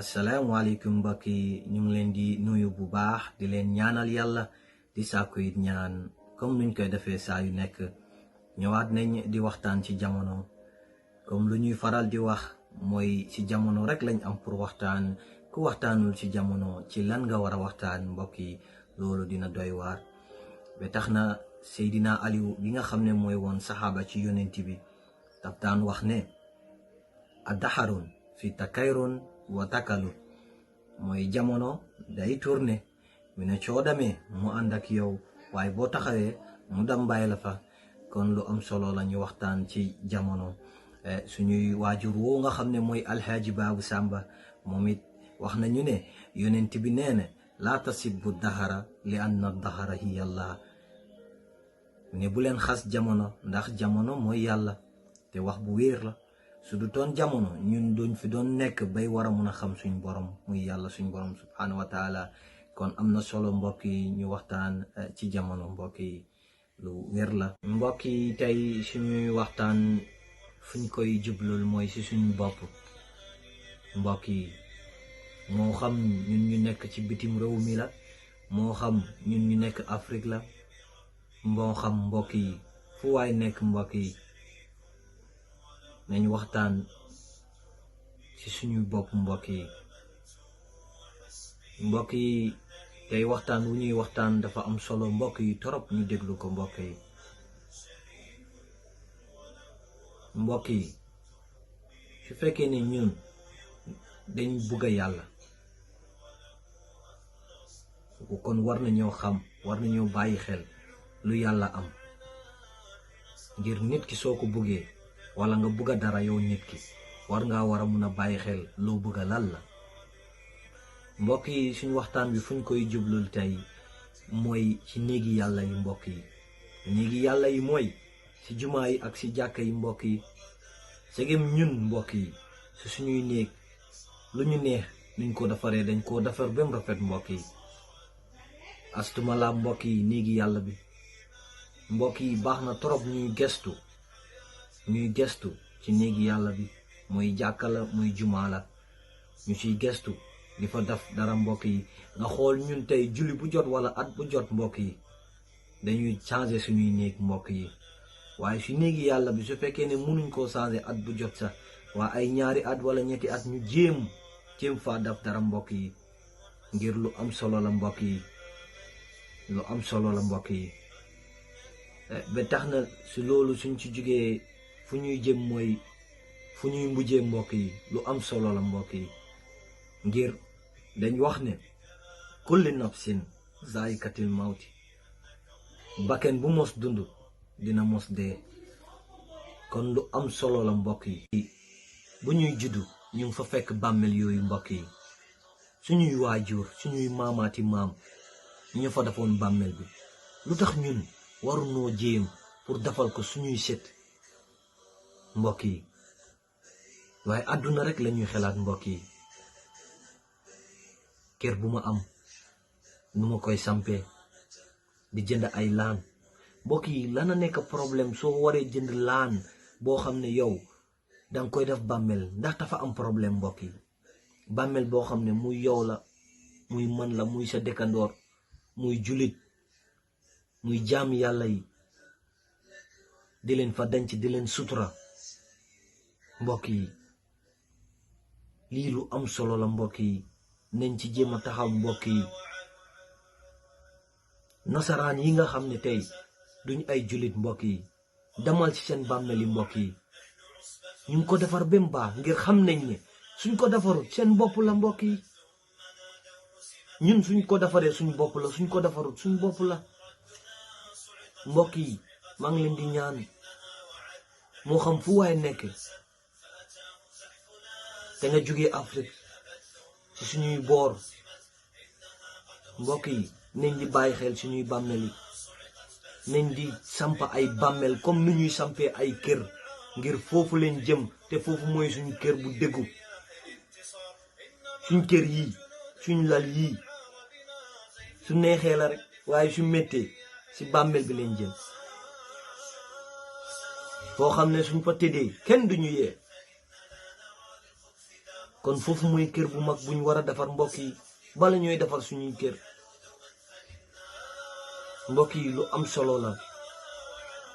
asalaamaaleykum mbokk yi ñu ngi leen di nuyu bu baax di leen ñaanal yàlla di sàkku it ñaan comme nuñ koy defee saa yu nekk ñëwaat nañ di waxtaan ci jamono comme lu ñuy faral di wax mooy ci jamono rek lañ am pour waxtaan ku waxtaanul ci jamono ci lan nga war a waxtaan mbokk yi loolu dina doy waar ba tax na Seydina Aliou bi nga xam ne mooy woon saxaaba ci yonent bi daf daan wax ne addaxarun fi takayrun wa takalu mooy jamono day tourné mu ne coo demee mu ànd ak yow waaye boo taxawee mu dem bàyyi la fa kon lu am solo la ñu waxtaan ci jamono suñuy waajur woo nga xam ne mooy alxaaji Baabu Sàmba moom it wax nañu ne yonent bi nee na laa tasibbu dahara li anna dahara hiya Allah ne bu leen xas jamono ndax jamono mooy yàlla te wax bu wéer la su du toon jamono ñun duñ fi doon nekk bay war a mun a xam suñ borom muy yàlla suñ borom subhanahu wa taala kon am na solo mbokk yi ñu waxtaan ci jamono mbokk yi lu wér la mbokk yi tey suñuy waxtaan fuñ koy jublul mooy ci suñu bopp mbokk yi moo xam ñun ñu nekk ci bitim réew mi la moo xam ñun ñu nekk Afrique la moo xam mbokk yi fu waay nekk mbokk yi nañ waxtaan ci suñu bopp mbokk yi tey waxtaan wu ñuy waxtaan dafa am solo mbokk yi torop ñu déglu ko mbokk yi su fekkee ne ñun dañ bugg a yàlla kon war nañoo xam war nañoo bàyyi xel lu yàlla am ngir nit ki soo ko buggee wala nga bugg a dara yow nit ki war ngaa war a mun a bàyyi xel loo bugg a lan la mbokk yi suñ waxtaan bi fuñ koy jublul tey mooy ci néegi yàlla yi mbokk yi néegi yàlla yi mooy ci jumaa yi ak ci jàkka yi mbokk yi segem ñun mbokk yi ci suñuy néeg lu ñu neex nuñ ko defaree dañ koo defar bem rafet mbokk yi astuma la mbokk yi néegi yàlla bi mbokk yi baax na torop ñuy gestu ci néegi yàlla bi muy jàkka la muy jumaa la ñu ciy gestu di fa def dara mbokk yi nga xool ñun tey julli bu jot wala at bu jot mbokk yi dañuy changer suñuy néeg mbokk yi waaye su néegi yàlla bi su fekkee ne mënuñ koo changer at bu jot sax waa ay ñaari at wala ñetti at ñu jéem faa def dara mbokk yi ngir lu am solo la mbokk yi ba tax na si loolu suñ ci jugee fu ñuy jëm mooy fu ñuy mujjee mbokk yi lu am solo la mbokk yi ngir dañ wax ne kulli nafsin zaikatil mawti bakken bu mos dund dina mos dee kon lu am solo la mbokk yi bu ñuy juddu ñu ngi fa fekk bàmmeel yooyu mbokk yi suñuy waajur suñuy maamaati maam ñu fa defoon bàmmeel bi lu tax ñun warunoo jéem pour defal ko suñuy set mbokk yi waaye àdduna rek lañuy xelaat mbokk yi kër bu ma am nu ma koy sampee di jënd ay laan mbokk yi lana nekk problème soo waree jënd laan boo xam ne yow danga koy def bàmmeel ndax dafa am problème mbokk yi bàmmeel boo xam ne muy yow la muy man la muy sa dëkkandoor muy julit muy jaam yàlla yi di leen fa denc di leen sutura mbokk yi lii lu am solo la mbokk yi nañ ci jéem a taxaw mbokk yi nasaraan yi nga xam ne tey duñ ay julit mbokk yi demal ci seen bàmmeel yi mbokk yi ñu ngi ko defar ba mu baax ngir xam nañ ne suñ ko defarul seen bopp la mbokk yi ñun suñ ko defaree suñ bopp la suñ ko defarul suñ bopp la mbokk yi maa ngi leen di ñaan moo xam fu waay nekk te nga jógee Afrique ci suñuy boor mbokk yi nañ di bàyyi xel suñuy bàmmeel yi nañ di samp ay bàmmeel comme ni ñuy sampee ay kër ngir foofu leen jëm te foofu mooy suñu kër bu déggu suñ kër yii suñ lal yii su neexee la rek waaye su méttee ci bàmmeel bi leen jëm foo xam ne suñ fa tëddee kenn duñu yee kon foofu mooy kër bu mag buñ war a defar mbokk yi bala ñooy defar suñuy kër mbokk yi lu am solo la